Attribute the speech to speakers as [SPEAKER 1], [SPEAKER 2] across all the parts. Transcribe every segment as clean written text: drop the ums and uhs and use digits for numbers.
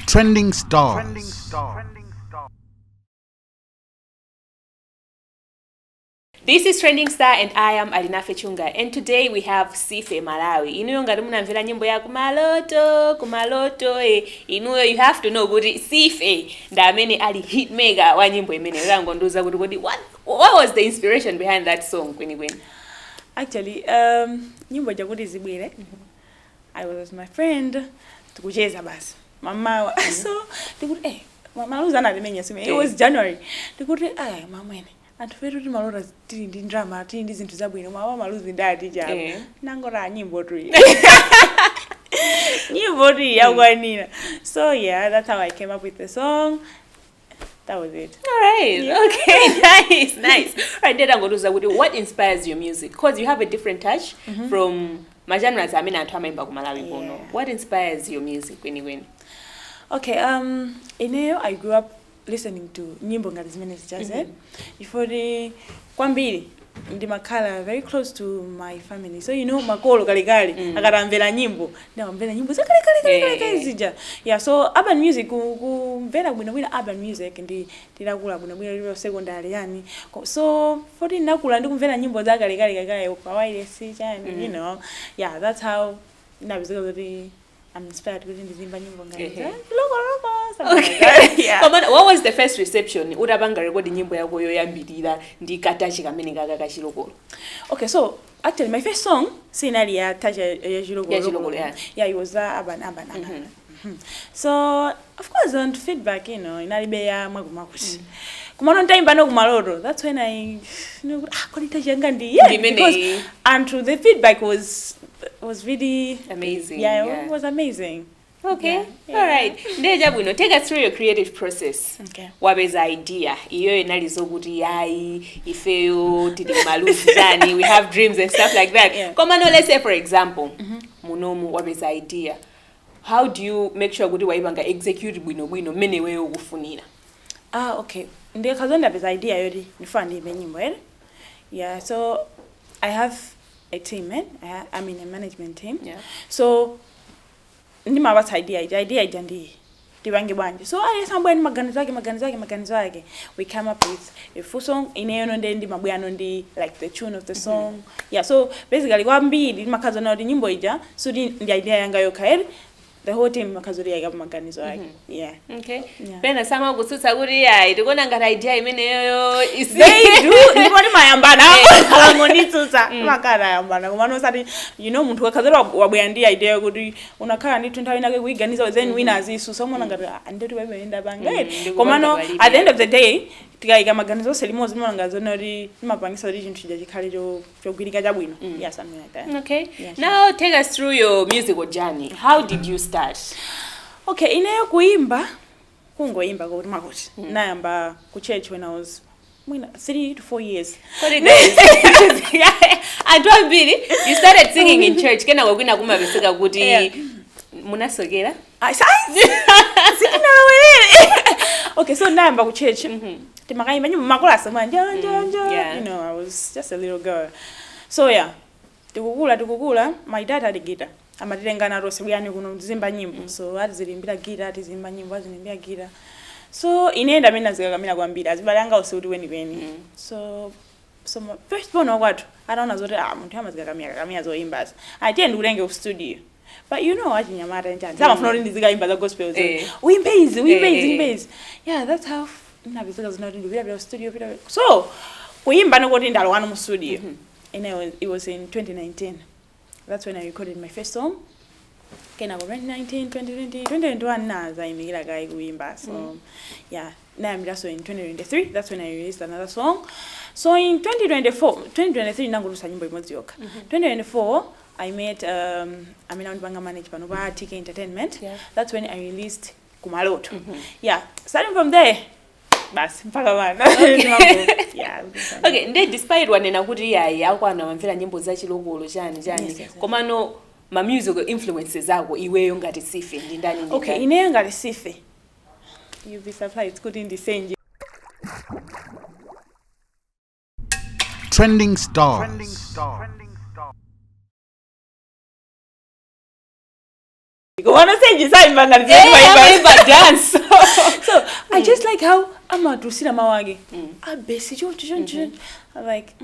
[SPEAKER 1] Trending Stars.
[SPEAKER 2] This is Trending Star and I am Alinafe Chunga, and today we have Sife Malawi. Inuyo ngati munamvera nyimbo ya "Kumaloto Kumaloto", inuyo you have to know kuti Sife ndi amene ali hitmaker wa nyimbo imene. Uyangondiuza kuti kodi what was the inspiration behind that song kwenikweni?
[SPEAKER 3] Actually, nyimbo jakuti zibwere, I was with my friend, tikucheza basi mamawa, so ndikuti maluzi anatimenya sime. It was January. Ndikuti aya mamwene, anthu fetu timalota tili ndi drama, tili ndi zinthu zabwino, mawa maluzi ndati chapo. Nangoti nyimbo tu, nyimbo tu yakwanira. So yeah, that's how I came up with the song. That was it.
[SPEAKER 2] All right.
[SPEAKER 3] Yeah.
[SPEAKER 2] Okay. Nice. Nice. All right. Then angotiuza kuti what inspires your music? 'Cause you have a different touch from magenres amene anthu amaimba ku Malawi kuno. What inspires your music kwenikweni?
[SPEAKER 3] Okay, ineyo I grew up listening to nyimbo ngati zimene zichaze, ifoti kwambiri ndimakhala very close to my family, so makolo kalekale akatamvera nyimbo, ndamamvera nyimbo zakalekale kalekale kale zija. Yeah, so urban music, kumvera bwinobwino urban music ndi ndinakula bwinobwino lilo secondary yani. So foti ndinakula ndikumvera nyimbo zakalekale kalekale pa wireless chani. Yeah, that's how ndinapezeka kuti I'm inspired kuti ndizimba nyimbo ngati loko loko, something like that. Yeah.
[SPEAKER 2] Koma what was the first reception utapanga record nyimbo yako yoyambirira ndi katouch kamene kaka kachilokolo?
[SPEAKER 3] Okay, so actually my first song sinali ya touch ya chilokolo.
[SPEAKER 2] Ya chilokolo, yeah.
[SPEAKER 3] Yeah, it was urban, urban, urban. So of course on feedback, inalibe ya mwakumakuti. Kumano ntaimba no "Kumaloto", that's when I knew, ah, kodi touch yanga ndi, yeah,
[SPEAKER 2] Ndimene.
[SPEAKER 3] Because and the feedback was really
[SPEAKER 2] amazing.
[SPEAKER 3] Yeah, it was amazing.
[SPEAKER 2] Okay.
[SPEAKER 3] Yeah.
[SPEAKER 2] All right. Ndiye chabwino, take us through your creative process.
[SPEAKER 3] Okay.
[SPEAKER 2] Wapeza idea iyo inali zokuti yayi, ifeyo tili maluzi chani, we have dreams and stuff like that. Komano let's say, for example, munomu wapeza idea, how do you make sure kuti waipanga execute bwinobwino mmene iweyo ukufunira?
[SPEAKER 3] Ah, okay. Ndikhazo ndapeza idea yoti ndifuna ndiyimbe nyimbo ere. Yeah, so I have a team, eh? I'm in a management team. So ndimapatsa idea ija, idea ija ndi tipange bwanji. So aliyense amabwera ndi maganizo ake, maganizo ake, maganizo ake. We come up with a full song. Ineyo nde ndimabwerano ndi like the tune of the song. Yeah, so basically kwambiri ndimakhaza kuti nyimbo ija suti ndi idea yanga yokha ere, the whole team imakhaza kuti yayikapo maganizo ake. Yeah.
[SPEAKER 2] Okay.
[SPEAKER 3] Yeah.
[SPEAKER 2] Pena samakutsutsa kuti yayi, tikuona ngati idea imeneyoyo
[SPEAKER 3] They do, ndipo timayambana akangonitsutsa, timakhala tayambana. Komano osati munthu kakhazera wabwera ndi idea yokuti unakhala ndithu nthawi inake kuyiganiza, then wina azisusa, umona ngati, ah, ndeti pamene ndapanga
[SPEAKER 2] Mm,
[SPEAKER 3] ere.
[SPEAKER 2] ndikupanga
[SPEAKER 3] Komano
[SPEAKER 2] palibe.
[SPEAKER 3] at the end of the day tikayika maganizo onse limodzi, timaona ngati zone kuti timapangisa kuti chinthu chija chikhale chogwirika chabwino. Yeah, something like that.
[SPEAKER 2] Okay.
[SPEAKER 3] Yeah, sure.
[SPEAKER 2] Now take us through your musical journey. How did you start?
[SPEAKER 3] Okay, ineyo kuimba, kungoimba kuti makuti nayamba ku church when I was mwina 3 to 4 years.
[SPEAKER 2] Kodi guys, anthu ambiri, you started singing in church, kenako kwina kumapeseka kuti munasokera.
[SPEAKER 3] Sitinalowerere. Okay, so ndayamba ku church, timakayimba nyimbo makolasa mwa njo njo njo. I was just a little girl. So yeah, tikukula tikukula, my dad had a guitar, amatitengana tonse, "Bwerani kuno tizimba nyimbo." So atizilimbira guitar, atizimba nyimbo, azilimbira guitar. So ine ndamene azikakamira kwambiri, azibale anga onse kuti kwenikweni. So first born wakwathu ataona zoti, ah, munthu amazikakamira kakamira zoyimbazi, atiye ndikutenge ku studio. But achinyamata njani samafuna kuti ndizikayimba za gospel, uimbe izi, uimbe izi, uimbe izi. Yeah, that's how ndinapezeka zina kuti ndipita pita ku studio, pita. So kuyimba nikuti ndalowano mu studio and it was in 2019. That's when I recorded my first song. Kenako 2019, 2020, 2021 nazayimikira kayi kuyimba. So yeah, nayambiraso in 2023. That's when I released another song. So in 2024, 2023 ndangotulutsa nyimbo imodzi yokha. 2024 I met amene andipanga manage pano pa TK Entertainment. That's when I released "Kumaloto". Yeah, starting from there basi mpaka pano. Yeah.
[SPEAKER 2] Okay, nde despite wanena kuti yayi, akwana mamvera nyimbo zachilokolo chani chani,
[SPEAKER 3] Yes.
[SPEAKER 2] komano ma musical influences ako iweyo ngati Sife ndi ndani, ndi
[SPEAKER 3] Okay.
[SPEAKER 2] ndani?
[SPEAKER 3] Ineyo ngati Sife, you'll be surprised kuti ndisenje.
[SPEAKER 1] Trending Stars.
[SPEAKER 3] Koma Sangie saimba ngati
[SPEAKER 2] Eh,
[SPEAKER 3] zimene
[SPEAKER 2] amaimba dance.
[SPEAKER 3] So I just like how amatusira mawu ake a bass choncho choncho choncho. I'm like,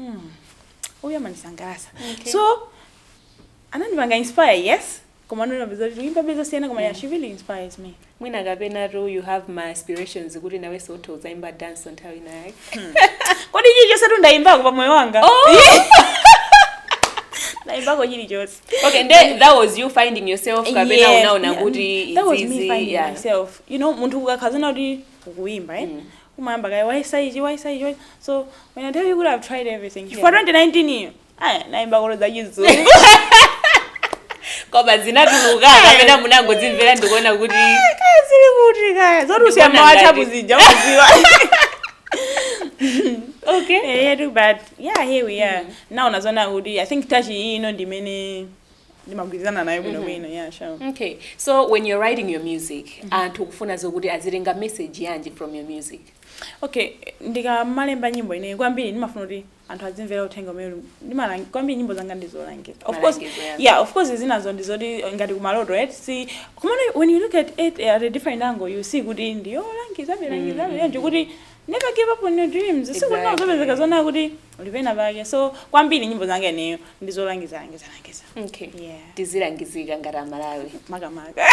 [SPEAKER 3] uyu amandisangalatsa.
[SPEAKER 2] Okay.
[SPEAKER 3] So anandipanga inspire, yes, koma ndinapeza kuti kuimba bezosiyana, koma yeah, she really inspires me.
[SPEAKER 2] Mwina kapena tu you have my aspirations kuti nawenso utha uzaimba dance nthawi inayi.
[SPEAKER 3] Kodi chilichonse tu ndayimbako pa moyo wanga.
[SPEAKER 2] Oh.
[SPEAKER 3] Ndayimbako chilichonse.
[SPEAKER 2] Okay, and then that was you finding yourself, kapena
[SPEAKER 3] Yes,
[SPEAKER 2] unaona
[SPEAKER 3] yeah,
[SPEAKER 2] kuti
[SPEAKER 3] that was
[SPEAKER 2] it's
[SPEAKER 3] me
[SPEAKER 2] easy,
[SPEAKER 3] finding myself. Munthu ukakhazana kuti ukuyimba, eh, umayamba kaya waisaichi waisaichi so when I tell you kuti I've tried everything for 2019 iyo, aya, nayimba kolo za chizungu.
[SPEAKER 2] Koma zinatuluka kapena munangodzimvera ndikuona kuti
[SPEAKER 3] Kaya zili kuti, kaya zoti
[SPEAKER 2] Ndikuona
[SPEAKER 3] usiyama WhatsApp
[SPEAKER 2] ngati-
[SPEAKER 3] zija, umaziwa.
[SPEAKER 2] Okay.
[SPEAKER 3] Yeah, too, but yeah, here we are now. Nazona kuti I think touch iyi ino ndimene ndimagwirizana nayo bwino bwino. Yeah, sure.
[SPEAKER 2] Okay, so when you're writing your music, anthu kufuna zokuti azitenga message yanji from your music?
[SPEAKER 3] Okay, ndikamalemba nyimbo ineyo, kwambiri ndimafuna kuti anthu azimvera uthenga umene kwambiri nyimbo zanga ndizolangiza, of course.
[SPEAKER 2] Malangizo, yeah.
[SPEAKER 3] Yeah, of course, zinazo ndizoti ngati kumaloto, right? See, kumene when you look at it at a different angle, you see kuti ndiyolangiza belangiza mm kuti never give up on your dreams. Sikuti uzopezeka zona kuti ulipena pake. So kwambiri nyimbo zanga ineyo ndizolangiza, langiza, langiza.
[SPEAKER 2] Okay.
[SPEAKER 3] Yeah.
[SPEAKER 2] Tizilangizika ngati Amalawi.
[SPEAKER 3] Makamaka.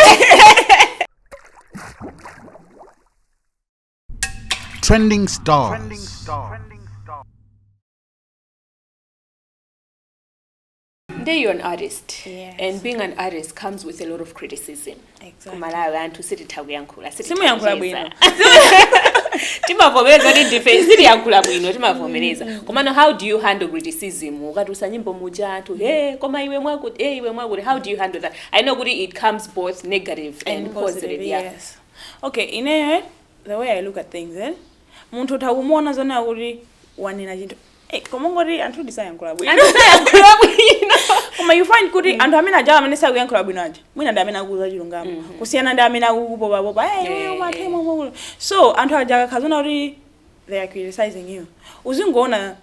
[SPEAKER 1] Trending stars.
[SPEAKER 2] Nde you're an artist.
[SPEAKER 3] Yes.
[SPEAKER 2] And being an artist comes with a lot of criticism.
[SPEAKER 3] Exactly.
[SPEAKER 2] Kumalawi anthu sititha kuyankhula. Sititha
[SPEAKER 3] Simuyankhula
[SPEAKER 2] kucheza.
[SPEAKER 3] bwino.
[SPEAKER 2] Timavomereza kuti ndife sitiyankhula bwino, timavomereza. Komano how do you handle criticism ukatulutsa nyimbo muja, anthu, "Hey, koma iwe mwakuti, hey, iwe mwakuti"? How do you handle that? I know kuti it comes both negative and positive, yeah.
[SPEAKER 3] Yes. Okay, ineyo the way I look at things, eh, munthu utha kumuona zona kuti wanena chinthu, eh, koma ngoti anthu ndisayankhula bwino.
[SPEAKER 2] Anthu sayankhula bwino.
[SPEAKER 3] Koma you find kuti anthu amene ajawa, amene sakuyankhula bwino aja, mwina ndi amene akuuza chilungamo kusiyana ndi amene akukupopapopa, "Hey, iwe umathema mwakuti." So anthu aja akakhazona kuti they are criticizing you, uzingoona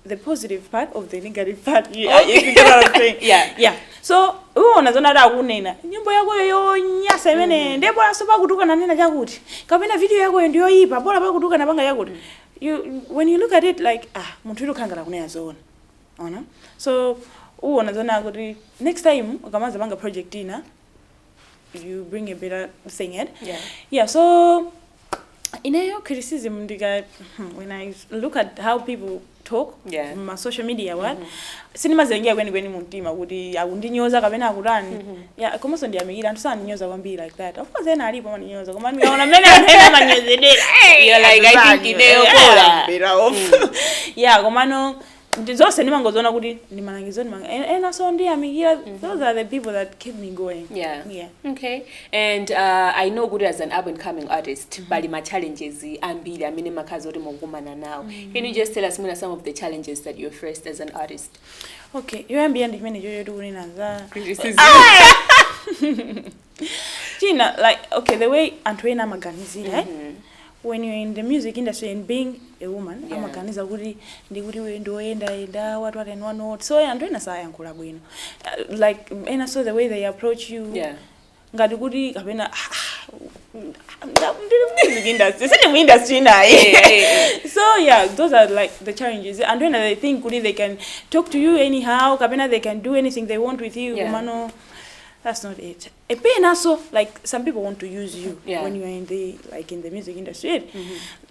[SPEAKER 3] the positive part of the negative part. Yeah, if you get what I'm saying.
[SPEAKER 2] Yeah.
[SPEAKER 3] Yeah, so uwona zona ati akunena nyimbo yakoyo yonyasa imene, ndiye bola so pakutuka nanena chakuti, kapena video yakoyo ndiyoyipa, bola pakutuka napanga chakuti. You, when you look at it like, ah, munthu uyu ukhangala kunena zoona, ona. So uwona zona kuti next time ukamaza panga project ina, you bring a better thing in. Yeah, so ineyo criticism, ndika when I look at how people talk ma social media, what, sindimazengera kwenikweni mumtima kuti akundinyoza kapena akutani. Yeah, komanso ndiyamikira anthu sandinyoza kwambiri like that. Of course ena alipo amandinyoza, koma ndikaona mmene anthu ena amanyozedera,
[SPEAKER 2] You're like, "I think ineyo bola."
[SPEAKER 3] Better off. Yeah, komano zonse ndimangoziona kuti ndimalangizo, ena so ndiyamikira. Those are the people that keep me going. Yeah.
[SPEAKER 2] Okay. And I know kuti as an up and coming artist, pali ma challenges ambiri amene makhazi oti mukukumana nawo. Can you just tell us mwina some of the challenges that you faced as an artist?
[SPEAKER 3] Okay, yoyambira ndi chimene chocho tikunena za
[SPEAKER 2] Criticism.
[SPEAKER 3] China, like, okay, the way anthu ena amaganizira, eh? When you're in the music industry and being a woman, amaganiza kuti ndikuti iwe ndioyendayenda, what what and what not. So anthu ena sayankhula bwino. Like ena, so the way they approach you, ngati kuti kapena ndili mu music industry, sindi mu industry naye. So yeah, those are like the challenges. And when they think kuti they can talk to you anyhow, kapena they can do anything they want with you, komano that's not it. Epena, like some people want to use you when you are in the, like, in the music industry.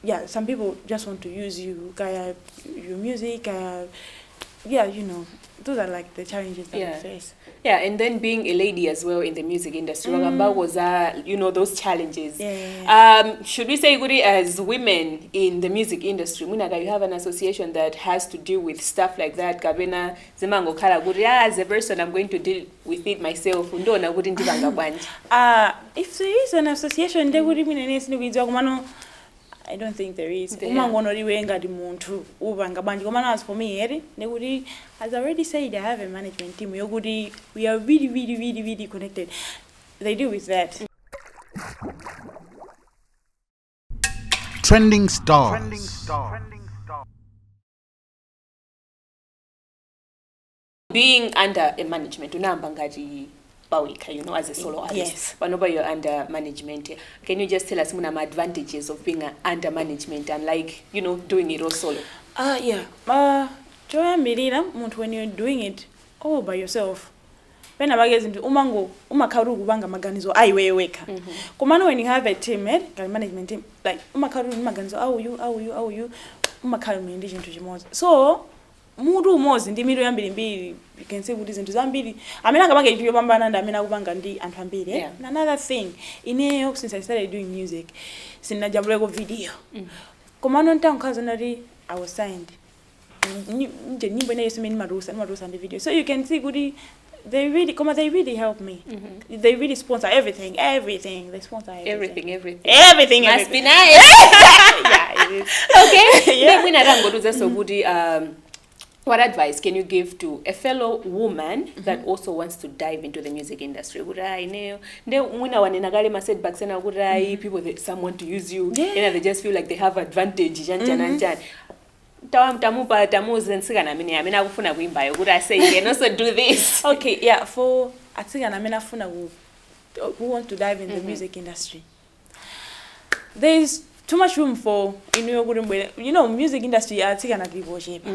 [SPEAKER 3] Yeah, some people just want to use you, kaya your music, kaya, yeah, those are like the challenges that we face.
[SPEAKER 2] Yeah, and then being a lady as well in the music industry, mm. was those challenges. Should we say kuti as women in the music industry, mwinaka you have an association that has to do with stuff like that, kapena zimangokhala kuti, ah, as a person I'm going to deal with it myself, ndiona kuti ndipanga bwanji?
[SPEAKER 3] If there is an association, ndekuti mwina sindikuidziwa, komano I don't think there is. Umangoona iwe ngati munthu upanga bwanji. Komano as for me, eri ndekuti, as I already said, I have a management team yokuti we are really, really, really, really connected. They deal with that.
[SPEAKER 1] Trending stars.
[SPEAKER 2] Being under a management, unayamba ngati pawekha, as a solo artist.
[SPEAKER 3] Yes.
[SPEAKER 2] Panopa you're under management. Can you just tell us muna advantages of being under management and like, doing it all solo?
[SPEAKER 3] Yeah. Choyambirira munthu, when you're doing it all by yourself, pena pake zinthu umango umakhala ukupanga maganizo aiweyo wekha. Komano when you have a team, ngati management team, like umakhala uli ndi maganizo auyu auyu auyu, umakhala muli ndi chinthu chimodzi, so mutu umodzi ndi mitu yambirimbiri, you can say kuti zinthu zambiri amene angapange chinthu chopambana ndi amene akupanga ndi anthu ambiri, eh?
[SPEAKER 2] Yeah.
[SPEAKER 3] And another thing, ineyo since I started doing music sindinajambuleko video, komano ntankhala zonati I was signed, nje nyimbo ineyo simene ndimatulusa ndi video, so you can see kuti they really koma they really help me. They really sponsor everything, everything. They sponsor everything.
[SPEAKER 2] Everything, everything.
[SPEAKER 3] Everything.
[SPEAKER 2] Must be
[SPEAKER 3] Everything.
[SPEAKER 2] nice.
[SPEAKER 3] Yeah, it is.
[SPEAKER 2] Okay.
[SPEAKER 3] Yeah.
[SPEAKER 2] Mwina tangotiuzenso kuti what advice can you give to a fellow woman that also wants to dive into the music industry, kuti ayi ineyo nde mwina wanena kale ma setbacks ena kuti ayi people they, some want to use you, ena they just feel like they have advantage, chanchana chanchani. Tamupa tamuuze mtsikana amene akufuna kuimbayo kuti I say you can also do this.
[SPEAKER 3] Okay, yeah, for atsikana amene afuna ku who want to dive in the music industry, there is too much room for inuyo kuti mubwere. Music industry atsikana tilipo ochepa.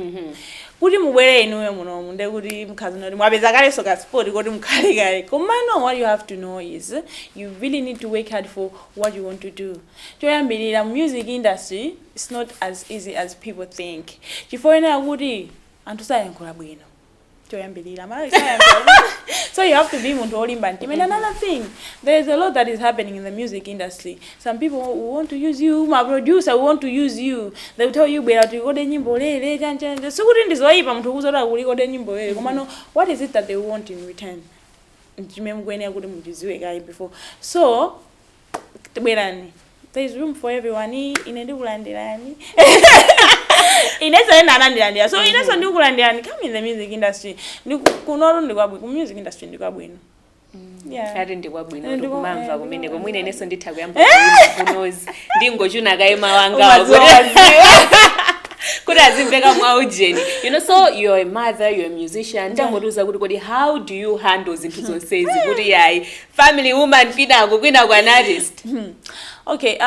[SPEAKER 3] Kuti mubwere inuyo munomu nde kuti mkhazi noti mwapeza kalenso ka spot kuti mukhale kale. Komano what you have to know is you really need to work hard for what you want to do. Choyambirira, music industry is not as easy as people think, chifukwa ena kuti anthu sayankhula bwino. Choyambirira, Malawi sayankhula bwino. So you have to be munthu olimba mtima. And another thing, there is a lot that is happening in the music industry. Some people who want to use you, ma producer who want to use you, they will tell you, "Bwera tirekode nyimbo lere," chanchanje. Sikuti ndizoyipa munthu kuzoti kurekode nyimbo lere, komano what is it that they want in return? Chimene mukuyenera kuti muchidziwe kayi before. So bwerani, there is room for everyone. Ine ndikulandirani, inenso ena anandilandira, so inenso ndikulandirani. Come in the music industry. Kunotu ndikwabwino, ku music industry ndikwabwino, yeah.
[SPEAKER 2] Ati ndikwabwino. Tikumamva kumeneko. Mwina inenso nditha kuyamba kuimba kunozi ndingochuna kaye mawanga
[SPEAKER 3] Umadziwa.
[SPEAKER 2] Kuti azimveka mwaujeni. So you're a mother, you're a musician. Tangotiuza kuti kodi how do you handle zinthu zonsezi, kuti yayi family woman, kwinako kwinako an artist?
[SPEAKER 3] Okay,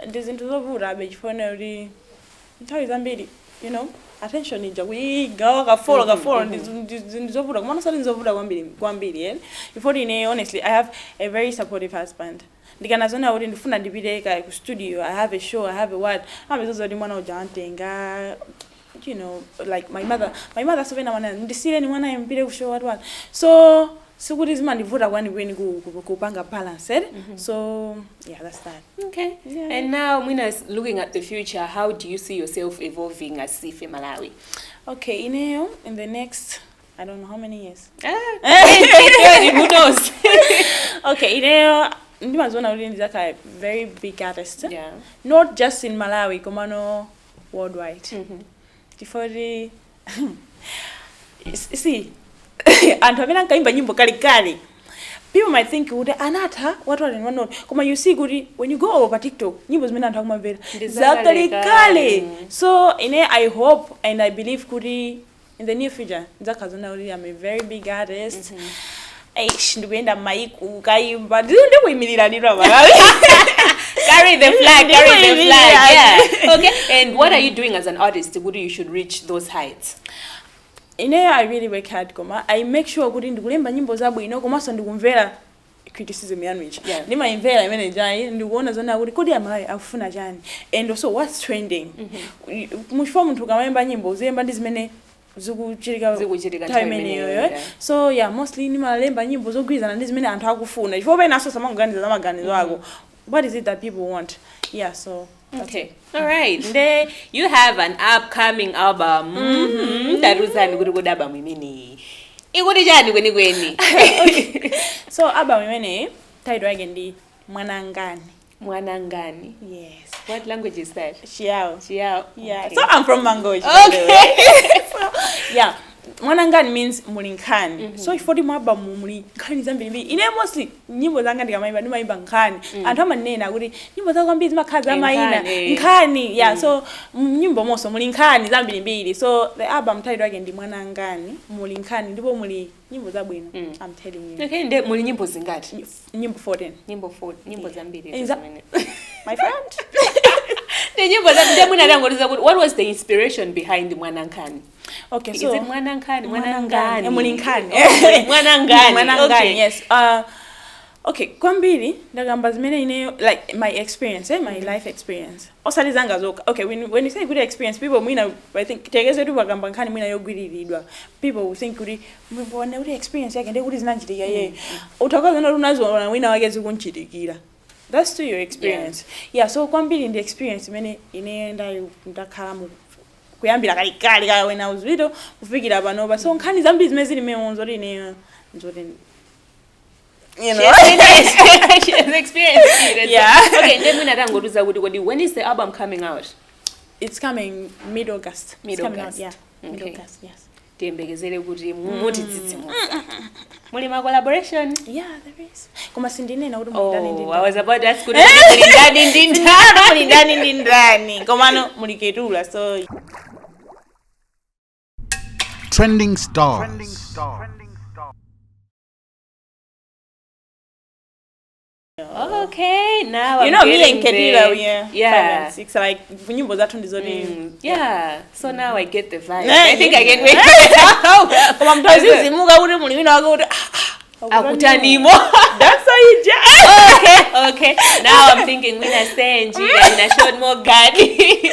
[SPEAKER 3] ndi zinthu zovuta abe, chifukwa kuti nthawi zambiri attention ija kuyigawa kafolo kafolo ndi zovuta, komano sati ndizovuta kwambiri kwambiri, eh, before ine honestly I have a very supportive husband. Ndikanazona kuti ndifuna ndipite ka ku studio, I have a show, I have a what, amazoza kuti mwana uja antenga, like my mother sopena mwana ndisiyeni mwana mpite ku show, what what. So sikuti zimandivuta kwenikweni kupanga balance, eh? So yeah, that's that.
[SPEAKER 2] Okay.
[SPEAKER 3] Yeah.
[SPEAKER 2] And now mwina looking at the future, how do you see yourself evolving as Sife Malawi?
[SPEAKER 3] Okay, ineyo in the next, I don't know how many years.
[SPEAKER 2] Ah, 20, 30, who knows?
[SPEAKER 3] Okay, ineyo ndimaziona kuti ndizakhala very big artist, not just in Malawi komano worldwide, chifukwa see, anthu amene ankaimba nyimbo kalekale, people might think kuti anatha, what what and what not, koma you see kuti when you go over pa TikTok, nyimbo zimene anthu akumamvera
[SPEAKER 2] Ndi
[SPEAKER 3] zakalekale.
[SPEAKER 2] zakalekale.
[SPEAKER 3] So ine I hope and I believe kuti in the near future ndidzakhala kuti I'm a very big artist. Eish, ndikuyenda m'mayiko kayimba, ndikuyimirira ndithu Malawi.
[SPEAKER 2] Carry the flag, carry the flag.
[SPEAKER 3] Yeah.
[SPEAKER 2] Yeah. Okay. And what are you doing as an artist kuti you should reach those heights?
[SPEAKER 3] Ineyo I really work hard, koma I make sure kuti ndikulemba nyimbo zabwino, komanso ndikumvera criticism yanu ichi. Ndimayimvera imene jayi, ndikuona zona kuti kodi Amalawi akufuna chani, and also what's trending. Muchifukwa munthu ukamayimba nyimbo uziyemba ndi zimene zikuchitika
[SPEAKER 2] Zikuchitika
[SPEAKER 3] nthawi
[SPEAKER 2] nthawi
[SPEAKER 3] imeneyoyo.
[SPEAKER 2] imeneyo, yeah.
[SPEAKER 3] So yeah, mostly ndimalemba nyimbo zogwirizana ndi zimene anthu akufuna, chifukwa penaso samakuganiza za maganizo ako. What is it that people want? Yeah, so that's
[SPEAKER 2] Okay. All right. Nde you have an upcoming album. Tatiuzani kuti kodi album imeneyi ikuti chani kwenikweni?
[SPEAKER 3] So album imeneyi title yake ndi Mwanangani.
[SPEAKER 2] Mwanangani.
[SPEAKER 3] Yes.
[SPEAKER 2] What language is that?
[SPEAKER 3] Chiyao.
[SPEAKER 2] Chiyao.
[SPEAKER 3] Yeah.
[SPEAKER 2] Okay.
[SPEAKER 3] So I'm from Mangochi, by the way. So, yeah. Mwanangani means muli nkhani. So ifoti mu album muli nkhani zambirimbiri. Ine mostly nyimbo zanga ndikamayimba ndimayimba nkhani. Anthu amanena kuti nyimbo zako kwambiri zimakhala za mayina.
[SPEAKER 2] Nkhani, eh.
[SPEAKER 3] Nkhani, yeah. So nyimbo monso muli nkhani zambirimbiri. So the album title yake ndi Mwanangani, muli nkhani ndipo muli nyimbo zabwino. I'm telling you.
[SPEAKER 2] Okay, nde muli nyimbo zingati?
[SPEAKER 3] Nyimbo 14.
[SPEAKER 2] Nyimbo 4, nyimbo zambiri.
[SPEAKER 3] Zimene. My friend.
[SPEAKER 2] Ndi nyimbo za nde mwina tangotiuza kuti what was the inspiration behind Mwanangani?
[SPEAKER 3] Okay,
[SPEAKER 2] Is
[SPEAKER 3] so
[SPEAKER 2] it Mwanangani?
[SPEAKER 3] Mwanangani.
[SPEAKER 2] Mwanangani.
[SPEAKER 3] Eh, muli nkhani.
[SPEAKER 2] Oh, Mwanangani.
[SPEAKER 3] Mwanangani,
[SPEAKER 2] Okay.
[SPEAKER 3] yes. Okay, kwambiri ndakamba zimene ineyo like my experience, my life experience. Osati zanga zokha. Okay, when you say good experience, people mwina I think tekeze tu wakamba nkhani mwina yogwiriridwa. People will think kuti mbona kuti experience yake ndekuti zinanchitika yeye. Utakaza na unazoona wina wake zikunchitikira. That's still your experience. Yeah, so kwambiri ndi experience imene ineyo ndayo ndakhala mu kuyambira kalikali kaya when I was little kufikira panopa. So nkhani zambiri zimene zili mmene nzoti ineyo nzoti you know.
[SPEAKER 2] She has experienced it.
[SPEAKER 3] Yeah.
[SPEAKER 2] Okay, nde mwina tangotiuza kuti kodi when is the album coming out?
[SPEAKER 3] It's coming mid August. It's coming out,
[SPEAKER 2] Mid-August.
[SPEAKER 3] yeah.
[SPEAKER 2] Okay.
[SPEAKER 3] Mid August, yes.
[SPEAKER 2] Tiyembekezere kuti mutidzidzimutsa. Muli ma collaboration?
[SPEAKER 3] Yeah, there is. Koma sindinena kuti muli ndani ndi
[SPEAKER 2] Oh, I was
[SPEAKER 3] ndani.
[SPEAKER 2] about to ask kuti muli ndani ndi ndani.
[SPEAKER 3] Muli ndani ndi ndani. Komano muli Ketula, so
[SPEAKER 1] Trending stars.
[SPEAKER 2] Okay, now
[SPEAKER 3] you
[SPEAKER 2] I'm
[SPEAKER 3] know me
[SPEAKER 2] getting
[SPEAKER 3] and Ketula
[SPEAKER 2] there.
[SPEAKER 3] we are 5
[SPEAKER 2] Yeah.
[SPEAKER 3] and 6, like nyimbo zathu ndizoti
[SPEAKER 2] Yeah. So now I get the vibe.
[SPEAKER 3] Yeah,
[SPEAKER 2] I think I
[SPEAKER 3] yeah.
[SPEAKER 2] get wait.
[SPEAKER 3] Koma mntu azizimuka kuti muli wina wake kuti
[SPEAKER 2] Akutanimo.
[SPEAKER 3] That's how you
[SPEAKER 2] Okay. Now I'm thinking mwina Senji and I showed more gadi.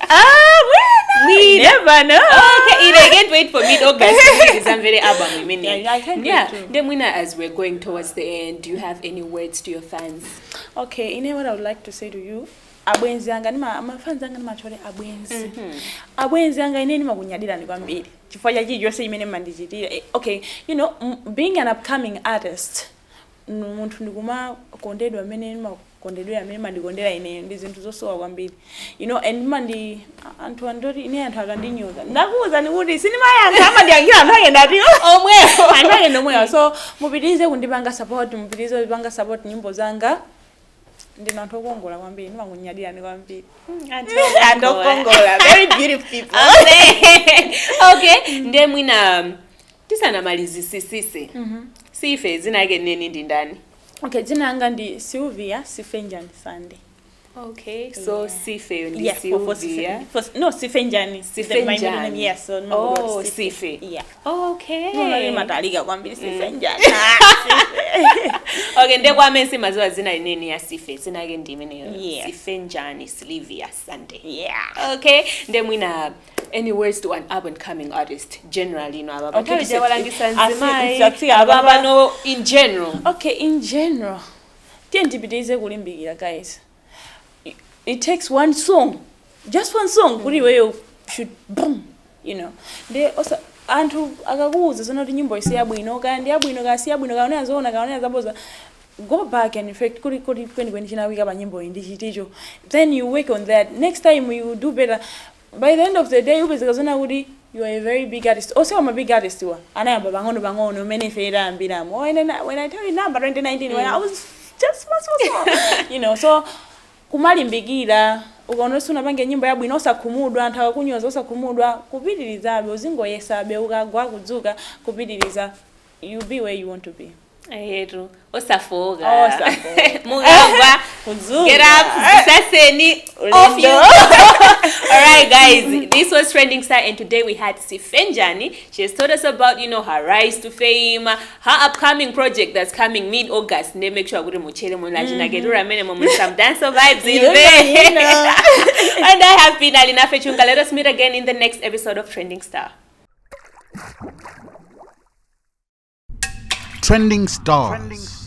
[SPEAKER 3] Ah, mwina.
[SPEAKER 2] Mwina.
[SPEAKER 3] Never know.
[SPEAKER 2] Okay, I can't wait for mid August. Ndizamvere album imene.
[SPEAKER 3] Yeah, I can't wait
[SPEAKER 2] Yeah.
[SPEAKER 3] too.
[SPEAKER 2] Then mwina, as we're going towards the end, do you have any words to your fans?
[SPEAKER 3] Okay, ine what I would like to say to you, abwenzi anga ndima amafans anga ndimachole abwenzi. Abwenzi anga ine ndimakunyadirani kwambiri. Chifukwa cha chilichonse chimene mmandichitira. Okay, being an upcoming artist, munthu ndikumakondedwa amene ndimakondedwera amene mandikondera ineyo ndi zinthu zosowa kwambiri. And mandi anthu andoti ine anthu akandinyoza. Ndakuwuzani kuti sindimayankha amandiyankhira anthu ake ndati
[SPEAKER 2] Omwewo.
[SPEAKER 3] anthu ake ndomwewo. So mupitirize kundipanga support, mupitirize kundipanga support nyimbo zanga. Ndinu anthu okongola kwambiri, ndimakunyadirani kwambiri. Anthu okongola, very beautiful people.
[SPEAKER 2] Okay, nde mwina tisanamalizisisise. Sife dzina yake neni ndi ndani?
[SPEAKER 3] Okay, dzina langa ndi Sylvia Sifenjani Sunday.
[SPEAKER 2] Okay, so Sife ndi
[SPEAKER 3] Yes, for
[SPEAKER 2] Sylvia.
[SPEAKER 3] Sife, for, no, Sifenjani.
[SPEAKER 2] Sifenjani.
[SPEAKER 3] My middle name, yes. So no,
[SPEAKER 2] Oh, Sife.
[SPEAKER 3] Yeah.
[SPEAKER 2] Okay.
[SPEAKER 3] No, matalika kwambiri Sifenjani.
[SPEAKER 2] Okay, nde kwa amene simaziwa dzina lineni ya Sife, dzina yake ndi imeneyo.
[SPEAKER 3] Yes.
[SPEAKER 2] Sifenjani Sylvia Sunday.
[SPEAKER 3] Yeah.
[SPEAKER 2] Okay, nde mwina any words to an up and coming artist generally, no aba
[SPEAKER 3] Okay,
[SPEAKER 2] okay, walangisa nzimayi
[SPEAKER 3] Asi- aba-
[SPEAKER 2] ababa in general.
[SPEAKER 3] Okay, in general, tiye ndipitirize kulimbikira guys. It takes one song, just one song, kuti iweyo should boom. Nde osa anthu akakuwuza zona kuti nyimbo isi yabwino, kaya ndi yabwino, kaya si yabwino, kaya unena zoona, kaya unena zaboza, go back and reflect kuti kuti kwenikweni chinawika pa nyimbo iyi ndi chiticho. Then you work on that. Next time you do better. By the end of the day upezeka zona kuti you are a very big artist. Also I'm a big artist wa. Anayamba pang'ono pang'ono umene ife tayambiramo. Oh, and when I tell you number 2019 when I was just small small small. So kumalimbikira ukaona unapange nyimbo yabwino osakhumudwa, anthu akakunyoza osakhumudwa, kupitirizabe, uzingoyesabe, ukagwa kudzuka, kupitiriza, you be where you want to be.
[SPEAKER 2] Ayetu osafoka.
[SPEAKER 3] Osafoka.
[SPEAKER 2] Mukagwa
[SPEAKER 3] Kudzuka.
[SPEAKER 2] get up, zisaseni, off you
[SPEAKER 3] Ulindo.
[SPEAKER 2] go. All right guys, this was Trending Star and today we had Sifenjani. She has told us about her rise to fame, her upcoming project that's coming mid-August. Ne make sure kuti muchere mulachina ketura amene mo some dance vibes in
[SPEAKER 3] You know,
[SPEAKER 2] there.
[SPEAKER 3] you know.
[SPEAKER 2] And I have been Alina Fechunga. Let us meet again in the next episode of Trending Star.
[SPEAKER 1] Trending Stars.